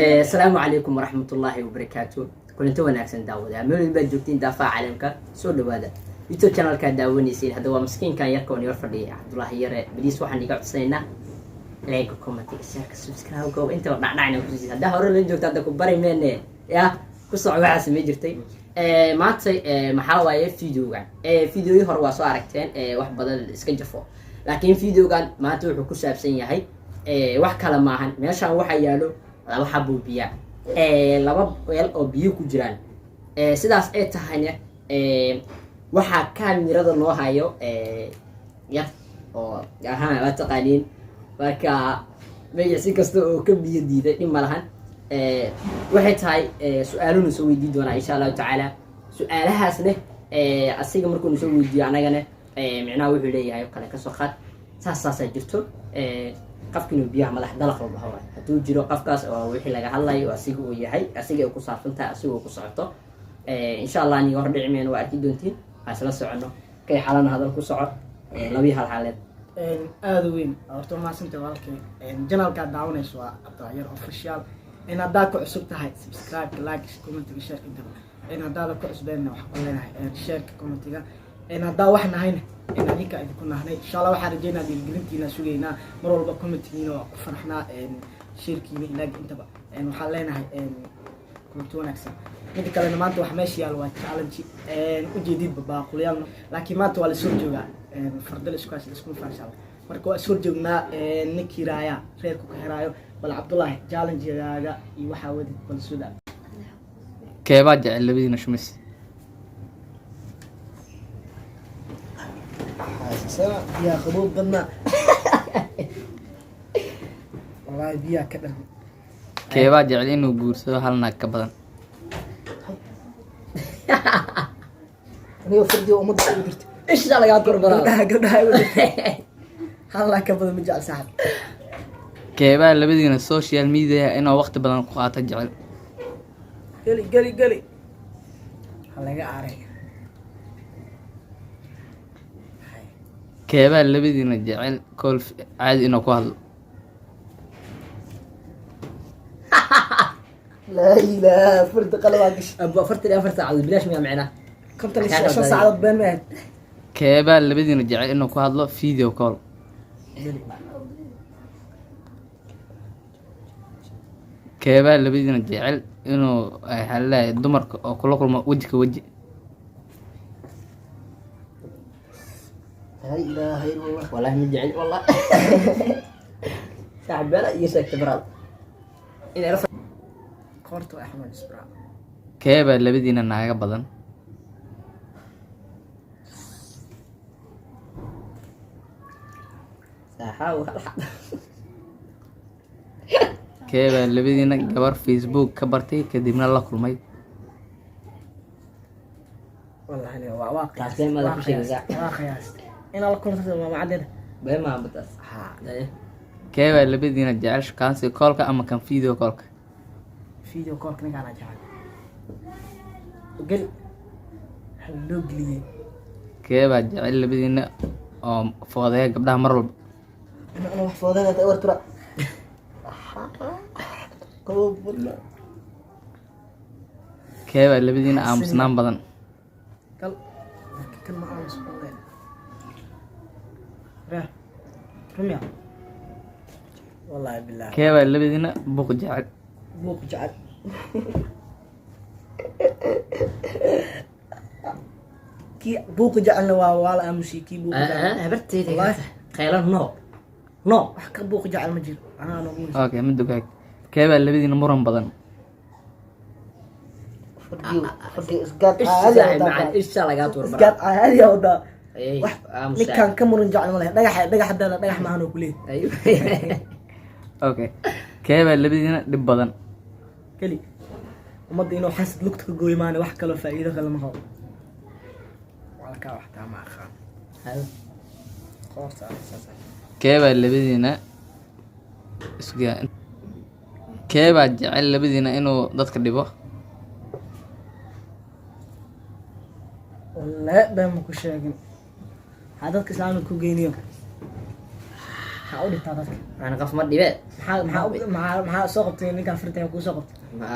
Asalaamu calaykum waraxmatullaahi wabarakaatu. Kulanto wanaagsan daawada, meel baad joogtiin daafaha caalamka, soo dhawaada YouTube channelkaa daawanaysiin. Hadda waa maskiinkan yarka oo niyor fadhiya, Cabdullaahi Yare. Please, waxaan iga codsanaynaa like, comment, share, subscribe go intaba dhacdhacna kusiis. Haddaa hore la joogta, hadda ku bari meene ya ku soco. Waxaa samey jirtay maanta maxaa waaye videogan? Videoyii hore waa soo aragteen, wax badan iska jafo, laakiin videogan maanta wuxuu ku saabsan yahay wax kale maahan. Meeshan waxaa yaalo laba xabo biya, laba weel oo biyo ku jiraan. Sidaas ay tahayna, waxaa kaamirada noo hayo yar oo ahaan waa taqaaniin. Marka magac si kasta oo ka biyo diiday dhib ma lahan. Waxay tahay su-aaluhnu soo weydiin doonaa insha Allahu tacaala. Su-aalahaasne asiga markuunu soo weydiiyo, anagana micnaha wuxuu leeyahay oo kale kasoo qaad, saas saasaa jirto. Qofka inuu biyaha madax dalaq la dhaho waay. Hadduu jiro qofkaas oo wixii laga hadlayo oo asiga uu yahay, asiga ay ku saabsan tahay, asiga uu ku socoto, insha Allah aniga hor dhici mayno, waa arki doontiin. Waa isla socono kay xalana hadal ku soco. Labiyi hal xaaleed. Aada u weyn horta mahadsantahay walaalkay. Channelkaad daawanayso waa Cabdillah Official. In haddaad ku cusub tahay, subscribe, like, commentiga, share intaba. In haddaada ku cusbeenna, waxaan ku leenahay shareka, commentiga. In haddaa wax nahayna, in adinka idinku nahnay, insha Allah waxaan rajeynaa dhiirigelintiina sugaynaa mar walba, commentigiina waa ku farxnaa, sharekiina, like intaba. Waxaan leenahay commenti wanaagsan. Midda kalena, maanta wax meesha yaal waa challenge, ujeedidba baaqulyaal, laakiin maanta waa lasoo joogaa fardal isku iskuma faanshala. Marka waa is horjoognaa, ninkii raaya reerku ka heraayo. Bal Cabdullaahi, challenge-gaaga iyo waxaa wadid bal suda. Keebaa jecel labadiina shumis? Xaasisana biyaa qabow badnaa, wallaahi biyaa ka dhan. Keebaa jecel inuu guursado hal naag ka badan? Aniga fardiga ummadda ugu dirtay. Isha lagaa korbaraa. Gabdhaha igu dirtay, hal naag ka badan ma jecel, saaxib. Keebaa labadiina social media inuu waqti badan ku qaato jecel? Geli geli geli, ha laga aaray. Keebaa labadiina jecel call caadi inuu ku hadlo? Laa ilaaha, fardi qalabaa gashay. Abu 44 saacadood bilaash miyaa micnaa? 55 saacadood been ma ahayd. Keebaa labadiina jecel inuu ku hadlo video call? Geli. Keebaa labadiina jecel inuu waxaa laleeyahay dumarka oo kula kulmo weji ka weji? Laa ilaaha illa Allah. Wallahi ma jecel, wallah saaxib beela iyo sheegta baraad inay la Qoorta waa Axmed Isbra. Keebaa labadiina naaga badan? Saaxa hal xab. Keebaa labadiina gabar Facebook ka bartay kadibna la kulmay? Wallahi aniga waa Taas been maada ku sheegaysaa. Waa qiyaastay inaa la kulantay maamacadena. Been maaha bataas. Ha. Keebaa labadiina jecel shukaansi callka ama kan video callka? Video callka ninkaana jecel. Geli, hal loo geliyey. Keebaa jecel labadiina oo foodeeya gabdhaha mar walba? Ana wax foodana war tura qabow badnaa. Keebaa labadiina aamusnaan badan? Kal laakiin kan ma aamus badnayn. Reh rumya, wallahi billahi. Keebaa labadiina buuq jecel? Buuq jecel. Kii buuqa jecelna waa la aamusiyey, kii buuqa jecel. Habarteyda. Wallahi. Khayla, no no. Wax ka buuqa jecel ma jiro, anaa nogu. Okay, midda ku xig, keebaa labadiina muran badan? Isha saaxib macaan, isha lagaa tuur. Isgaad caadi wadaa. Ay, wax aamus. Ninkan ka muran jecel ma leh. Dhagax dhagax hadana dhagax maahan oo kuleeyahay. Ayu. Okay, keebaa labadiina dhib badan? Keli ummadda inuu xasad lugta ka gooyo maane, wax kaloo faa'iido kale ma qabo. Walkaa wax taa ma aqaan. Qoorta saas. Keebaa labadiina isku keebaa jecel labadiina inuu dadka dhibo? Wallahi been ma ku sheegin, waxaa dadka islaamka ku geyniyo. Maxaa u dhintaa dadka? Aan qof ma dhibe. Maxaa soo qabtay ninkaan farta kuu soo qabtay? Ma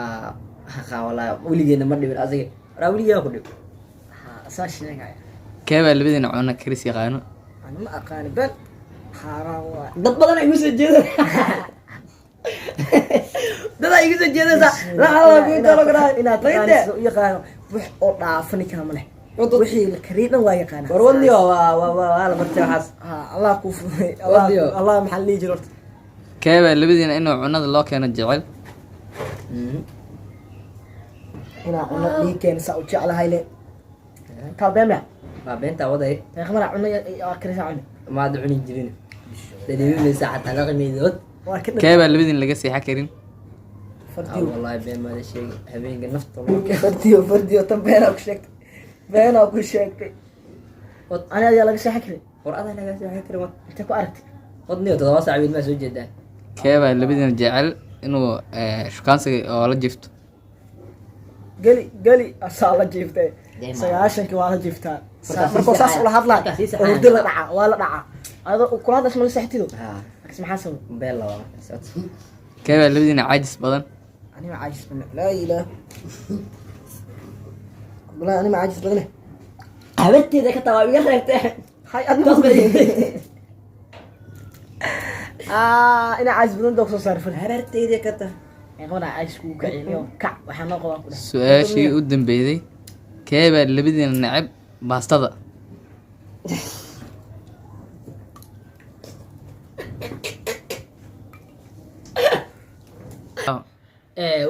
haqa, wallahi weligeena ma dhibin asiga. Waraa, weligeena ku dhib. Ha saa sheegaya. Keebaa labadiina cunno karis yaqaano? Ani ma aqaani, been xaaraan waa. Dad badan ay igu soo jeedan, dad ay igu soo jeedaysa laxada ku talo garaa. Inaad taqaaniso u yaqaano wax oo dhaafa ninkaan ma leh. Wixii la kariyay dhan waa yaqaana. War wadniyo, waa la bartay waxaas. Ha, Allah kuu fuday, Allah. Wadiyo. Allah, maxaa la dhihi jira horta? Keebaa labadiina inuu cunnada loo keeno jecel? Inaa cuno dhii keena saa u jeclahay le taa been miya? Waa beentaa waday. Deeqmana cuno waa karisa cune. Maad cuni jirin, dhadhaminaysa xataa dhaqamaydood. Waa ka dhan. Keebaa labadiina laga seexan karin? Fardiyo. Wallahi been maada sheegi, habeenka nafta loo Fardiyo, fardiyo, tan beenaa ku sheegtay, beenaa ku sheegtay. Wad- Ani ayaa laga seexan karin. War adaa laga seexan karin, wad. Intee ku aragtay? Wadniyo, 7 saac weyd maa soo jeedaa. Keebaa labadiina jecel inuu shukaansiga oo la jifto? Geli geli, asaa la jiiftay. Dee ma- 90-kii waa la jiiftaa. Markaas Markuu saas ula hadlaay, markaas sii saxan. hurdo la dhacaa, waa la dhacaa. Adoo kula hadlash ma la seextido? Ha. Markaas maxaa sabab? Been laba markaas. Keebaa labadiina caajis badan? Anima caajis badan, laa ilaah, wallahi anima caajis badane. Habarteeda ka taa waa iga reebtee. Hay adna ina caajis badan doog soo saar far. Habarteeda ka taa. Qabana caajis kugu kaciniyo, kac waxaa noo qabaan ku dheh. Su-aashii u dambeeyday: keebaa labadiina neceb baastada?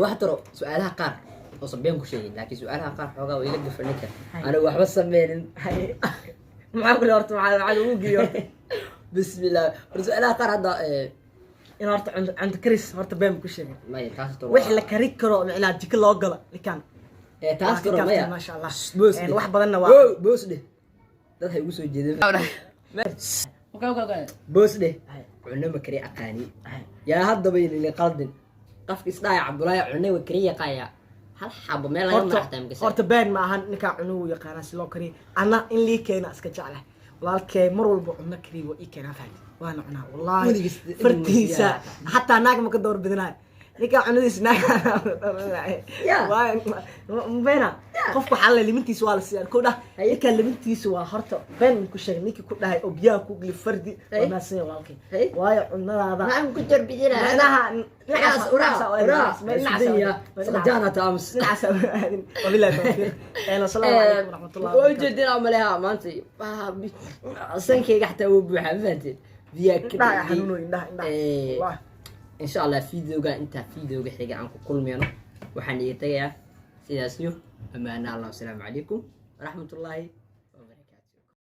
Wax taro su-aalaha qaar oosan been ku sheegin, laakiin su-aalaha qaar xoogaa waa ila gafa ninka. Anigu waxba sameynin. Hay, maxaa ku leh horta? Maxaa ugu geeyey horta? Bismillah, war su-aalaha qaar hadda In horta cunto karis horta been ku sheegay. Maya, taas taro. Wixii la kari karo micnaa jiko loo galo ninkaan Taas waa ka taro maya. kaftan, maasha Allah. Boos dheh. Wax badanna waa Wow, boos dheh, dad ha igu soo jeedin. Boos dheh. Hay. Cunno ma kari aqaani. Hay. Yaa haddaba ilili qaldin qafka isdhaaya Cabdulaahi cunno wa kari yaqaaya, hal xabo meel laga Horta maraxtaa makasa. horta been ma ahan, ninkaa cunuu yaqaanaa si loo kariyo. Anna in lii keena iska jeclahay. Walaalkee mar walba cunno kariyo waa ii keenaa, fahanti, waana cunaa wallahi. Weligiis inuu Fartiisa siyaa. xataa naag ma ka door bidinayo ninkaa cunadiisa, naag. Yeah. Beena qofku waxaa la limintiisa waa la siiyaa ko dhah. Haye. Ninkaa limintiisa waa horta been ku sheegay ninkii ku dhahay oo biyaha ku geli fardi. Haye. Waa mahadsan yahay walaalkay. Haye. Waayo cunadaada Maxaan ku jarbidinaa? Macnaha Dhinacaas, uraa, uraa. Saqajaana taamus. Wabillahi tawfiiq. Assalaamu calaykum waraxmatullahi Waa wabarakaatu. ujeedinaa maleha maanta sankeyga xataa wuu buuxaa, ma fahanteen? Biyaa ka Indhaha dhigay. xanuunoy, indhaha, indhaha. Wallahi. Insha Allah videoga intaa videoga xiga aan ku kulmeyno, waxaan iga tagayaa sidaas iyo amaana Allah. Asalaamu calaykum waraxmatullaahi.